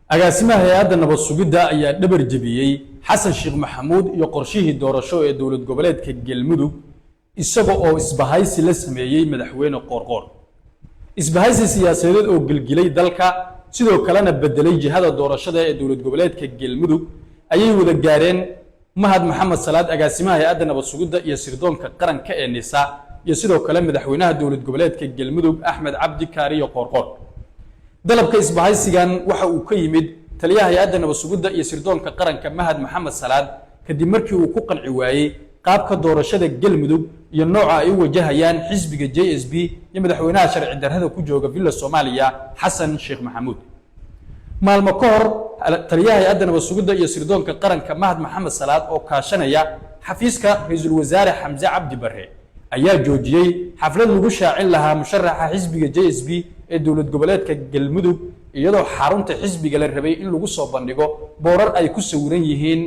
Agaasimaha hay-adda nabad sugidda ayaa dhabar jebiyey Xasan Sheekh Maxamuud iyo qorshihii doorasho ee dowlad goboleedka Galmudug, isaga oo isbahaysi la sameeyey madaxweyne Qoorqoor. Isbahaysi siyaasadeed oo gelgilay dalka, sidoo kalena bedelay jihada doorashada ee dowlad goboleedka Galmudug ayay wada gaareen Mahad Maxamed Salaad, agaasimaha hay-adda nabad sugidda iyo sirdoonka qaranka ee NISA, iyo sidoo kale madaxweynaha dowlad goboleedka Galmudug, Axmed Cabdi Kaariyo Qoorqoor. Dalabka isbahaysigan waxa uu ka yimid taliyaha hay-adda nabad sugidda iyo sirdoonka qaranka, Mahad Maxamed Salaad, kadib markii uu ku qanci waayey qaabka doorashada Galmudug iyo nooca ay u wajahayaan xisbiga JSP iyo madaxweynaha sharci darrada ku jooga Villa Soomaaliya, Xasan Sheekh Maxamuud. Maalmo ka hor, taliyaha hay-adda nabad sugidda iyo sirdoonka qaranka, Mahad Maxamed Salaad, oo kaashanaya xafiiska ra-iisul wasaare Xamse Cabdi Barre, ayaa joojiyey xaflad lagu shaacin lahaa musharaxa xisbiga JSP ee dowlad goboleedka Galmudug, iyadoo xarunta xisbiga la rabay in lagu soo bandhigo boorar ay ku sawiran yihiin,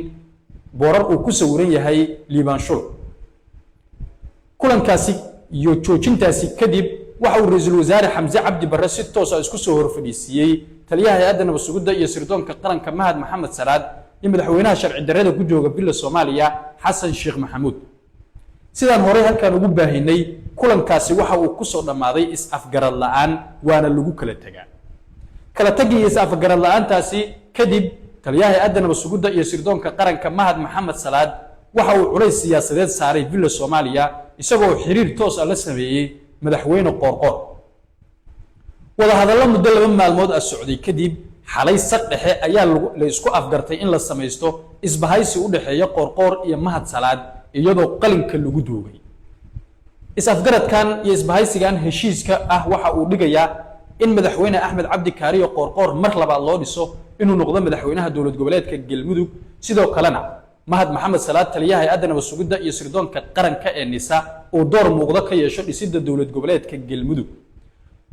boorar uu ku sawiran yahay Liibaan Shul. Kulankaasi iyo joojintaasi kadib, waxa uu ra-iisul wasaare Xamse Cabdi Barre si toosa isku soo horfadhiisiiyey taliyaha hay-adda nabad sugidda iyo sirdoonka qaranka, Mahad Maxamed Salaad, iyo madaxweynaha sharci darrada ku jooga Villa Soomaaliya, Xasan Sheekh Maxamuud. Sidaan horey halkaan ugu baahinay, kulankaasi waxa uu kusoo dhammaaday is-afgarad la'aan, waana lagu kala tegaa. Kala tagii iyo is-afgarad la'aantaasi kadib, taliyaha hay-adda nabad sugidda iyo sirdoonka qaranka, Mahad Maxamed Salaad, waxa uu culays siyaasadeed saaray Villa Soomaaliya, isagoo xiriir toos ah la sameeyey madaxweyne Qoorqoor. Wadahadallo muddo 2 maalmood ah socday kadib, xalay saq dhexe ayaa la isku afgartay in la samaysto isbahaysi u dhexeeya Qoorqoor iyo Mahad Salaad, iyadoo qalinka lagu duugay. Is-afgaradkan iyo isbahaysigan heshiiska ah waxa uu dhigayaa in madaxweyne Axmed Cabdi Kaariyo Qoorqoor mar labaad loo dhiso inuu noqdo madaxweynaha dowlad goboleedka Galmudug. Sidoo kalena Mahad Maxamed Salaad, taliyaha hay-adda nabad sugidda iyo sirdoonka qaranka ee NISA, uu door muuqdo ka yeesho dhisidda dowlad goboleedka Galmudug.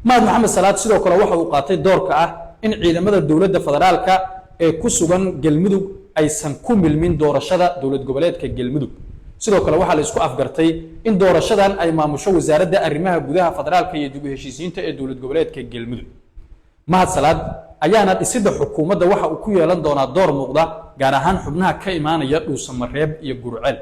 Mahad Maxamed Salaad sidoo kale waxa uu qaatay doorka ah in ciidamada dowladda federaalka ee ku sugan Galmudug aysan ku milmin doorashada dowlad goboleedka Galmudug. Sidoo kale waxaa la isku afgartay in doorashadan ay maamusho Wasaaradda Arrimaha Gudaha, Federaalka iyo dib u heshiisiinta ee dowlad goboleedka Galmudug. Mahad Salaad ayaana dhisidda xukuumadda waxa uu ku yeelan doonaa door muuqda, gaar ahaan xubnaha ka imaanaya Dhuusamareeb iyo Gurceel.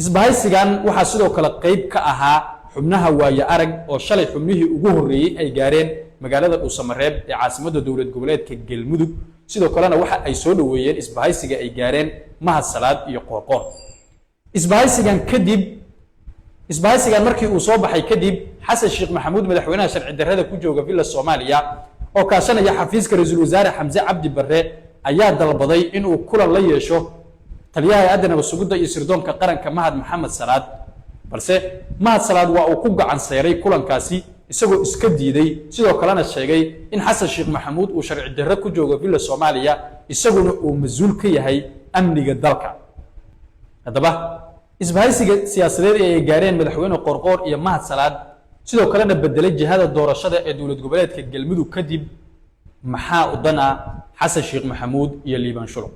Isbahaysigan waxaa sidoo kale qayb ka ahaa xubnaha Waaye Arag, oo shalay xubnihii ugu horreeyey ay gaareen magaalada Dhuusamareeb ee caasimadda dowlad goboleedka Galmudug. Sidoo kalena waxa ay soo dhoweeyeen isbahaysiga ay gaareen Mahad Salaad iyo Qoorqoor. Isbahaysigan kadib, isbahaysigan markii uu soo baxay kadib, Xasan Sheekh Maxamuud, madaxweynaha sharci darrada ku jooga Villa Soomaaliya, oo kaashanaya xafiiska ra-iisul wasaare Xamse Cabdi Barre, ayaa dalbaday inuu kulan la yeesho taliyaha hay-adda nabad sugidda iyo sirdoonka qaranka, Mahad Maxamed Salaad. Balse Mahad Salaad waa uu ku gacan seeray kulankaasi, isagoo iska diiday, sidoo kalena sheegay in Xasan Sheekh Maxamuud uu sharci darro ku joogo Villa Soomaaliya, isaguna uu mas-uul ka yahay amniga dalka. Haddaba, isbahaysiga siyaasadeed ee ay gaareen madaxweyne Qoorqoor iyo Mahad Salaad, sidoo kalena bedelay jihada doorashada ee dowlad goboleedka Galmudug kadib, maxaa u dan ah Xasan Sheekh Maxamuud iyo Liibaan Shuluq?